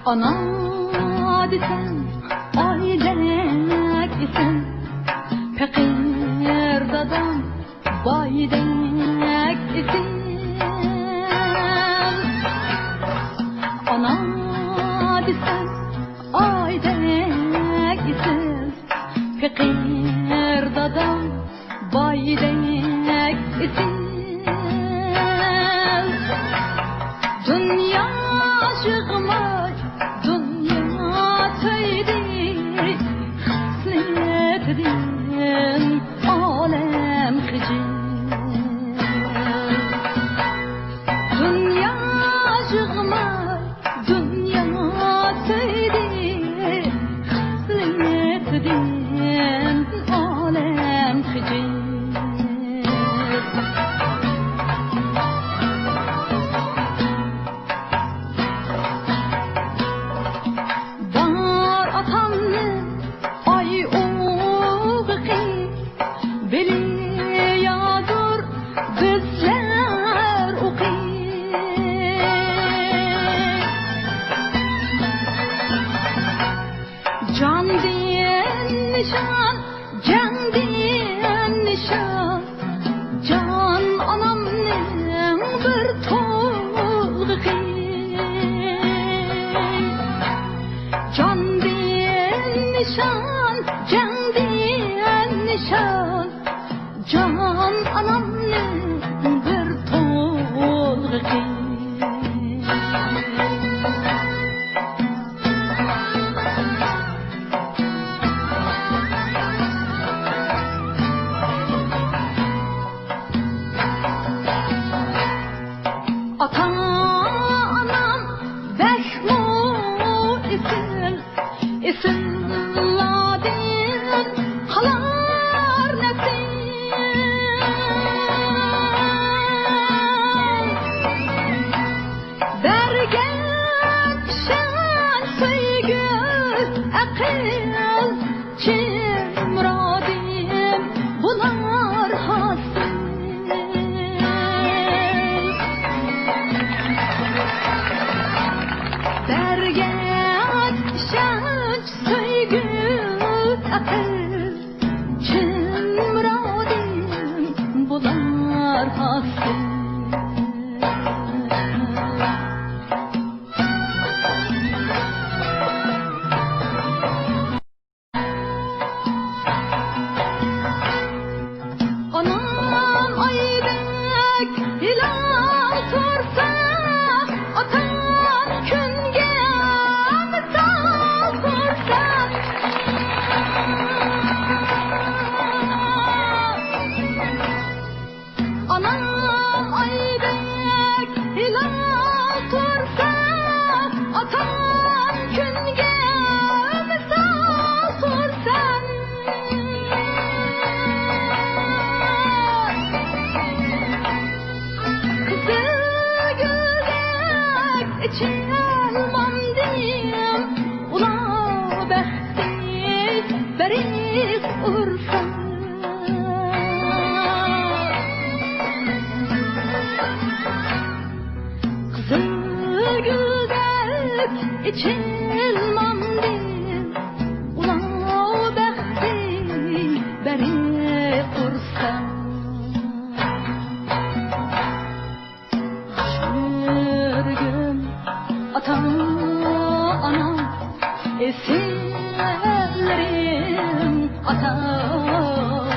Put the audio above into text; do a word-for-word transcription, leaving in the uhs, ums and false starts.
ئانا دېسەم ئايدەك ئېسىل، پېقىر دادام بايدەك ئېسىل. ئانا دېسەم ئايدەك ئېسىل، پېقىر دادام بايدەك ئېسىل. دۇنيا يىغماي، دۇنيا سۆيدى، خىسلىتىدىن ئالەم خىجىل. دۇنيا يىغماي، دۇنيا سۆيدى، خىسلىتىدىن ئالەم خىجىل. بار ئاتامنى ئاي ئوغىقى، بىلى يادۇر بىزلەر ئوقى. جاندىن نىشان، جاندىن نىشان، جان ئانامنىڭ بىر تولغىقى. جاندىن نىشان، جاندىن نىشان، جان ئانامنىڭ بىر تولغىقى. ئاتا-ئانام بەكمۇ ئېسىل، ئېسىللاردىن قالار نەسىل. بەرگەن ئىشەنچ، سۆيگۈ، ئەقىل، چىن مۇرادىم بۇلار ھاسىل. بەرگەن ئىشەنچ، سۆيگۈ، ئەقىل، چىن مۇرادىم بۇلار ھاسىل. ئانام ئايدەك ھىلال تۇرسا، ئاتام كۈنگە مىسال تۇرسا. ئانام ئايدەك ھىلال تۇرسا، ئاتام كۈنگە مىسال تۇرسا. قىزىل گۈلدەك ئېچىلمامدىم، ئۇلاغ بەختى بەرق ئۇرسا. قىزىل گۈلدەك ئېچىلمامدىم، ئۇلاغ بەختى بەرق ئۇرسا. سۆيگۈم ئاتا-ئانام، ئېسىللىرىم ئاتا-ئانام.